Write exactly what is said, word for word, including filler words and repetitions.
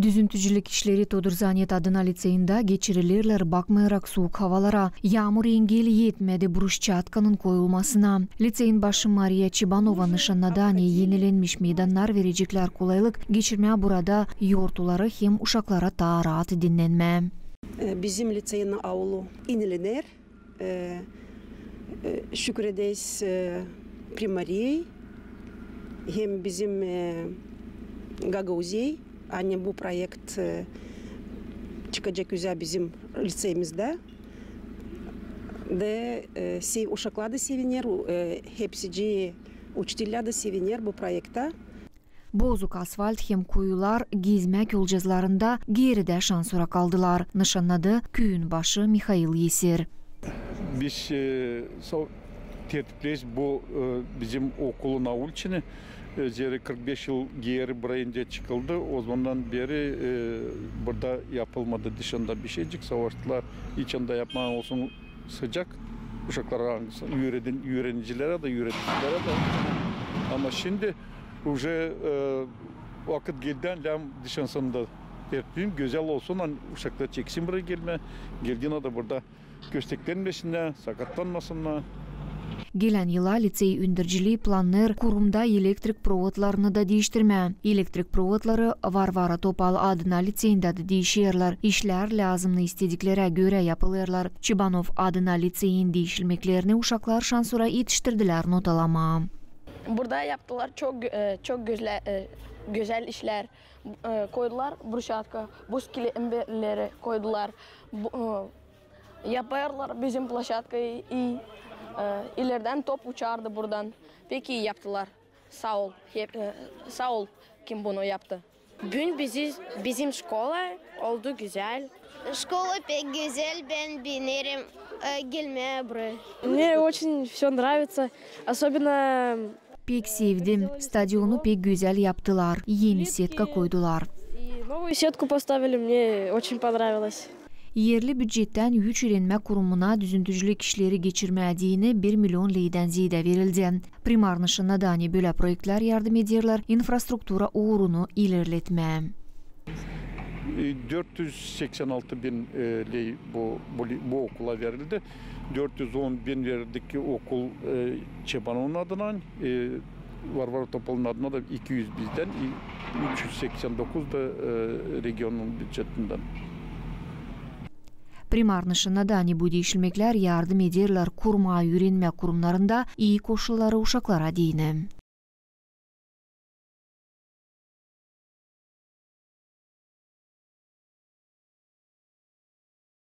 Düzüntücülük işleri Todur Zanet adına liţeyindä geçirilerlär, bakmayarak suuk havalara. Yaamur engel etmedi bruşçatkanın koyulmasına. Liţeyin başı Mariya Çibanova nışannadı, ani enilenmiş meydannar vereceklär kolaylık geçirmää burada yortuları hem uşaklara taa raat dinnenmää. E, bizim liţeyin aulu enilener. E, e, şükür ederiz, e, primariyey hem bizim, e, Gagauziyey, ani bu proekt, e, çıkacek üzä bizim liţeyimizdä. Da, e, se-, uşaklar da seviner, u-, e, hepsicii uçitellär da seviner bu proektä. Bozuk asfalt hem kuyular gezmäk yolcazılarında geridä şansora kaldılar, nışannadı küüyün başı Mihail Yeser. Biz, e, so-, tertipleriz bu, e, bizim okulun auliçini. E, zerä kırk beş yıl geeri burayı nicä çıkıldı. Ozamandan beeri, e, burada yapılmadı dışında bişeycik. Savaştılar, hiç anda yapmaa olsun sıcak. Uşaklara, angısı, üüredin-, üürenicilerä dä, üüredicilerä dä. Ama şindi uje, e, vakıt geldi, ani lääzım dışarısında tertipleyim, gözäl olsun, ani uşaklar çeksin burayı gelmää. Geldiinä dä burada kösteklenmesinnär, sakatlanmasınnar. Gelän yıla liţey ündürücilii plannêêr kurumda elektrik provodlarını da diiştirmää. Elektrik provodları Varvara Topal adına liţeyindä dä diişerlär. İşlär lääzımnı istediklerä görä yapılêrlar. Çibanov adına liţeyin diişilmeklerini uşaklar şansora etiştirdilär notalamaa. Burada yaptılar çok gö-, e, çok gözlä-, e, gözäl işlär. E, koydular bruşatka, buz kilemberleri koydular. Bu, e, Yapêrlar bizim ploşadkayı, i, e, ileridän top uçardı buradan. Pek ii yaptılar. Saa ol, hep, e, saa ol, kim bunu yaptı. Büün bizi, bizim şkola oldu gözäl. Şkola pek gözäl, bän beenerim, e, gelmää burayı. Мне очень всё нравится, особенно Pek sevdim. Stadionu pek gözäl yaptılar. Eni setka koydular. И новую сетку поставили, мне очень понравилось. Erli bücettän üç üürenmä kurumuna düzüntücülük işleri geçirmää deyni bir million leydän zeedä verildi. Primarnı şınnadani bölä proektlär yardım ederlär infrastruktura uurunu ilerletmää. E, dört üz seksän altı bin, e, ley bu, bu, bu okula verildi. Dört üz on bin verildi ki okul, e, Çebanovun adına, e, Varvara Topalın adına da iki üz bizdän, i, üç üz seksän dokuz da, e, regionun bücetindän. Primarnı şınnadani bu diişilmeklär yardım ederlär kurmaa üürenmä kurumnarında ii koşulları uşaklara deyni.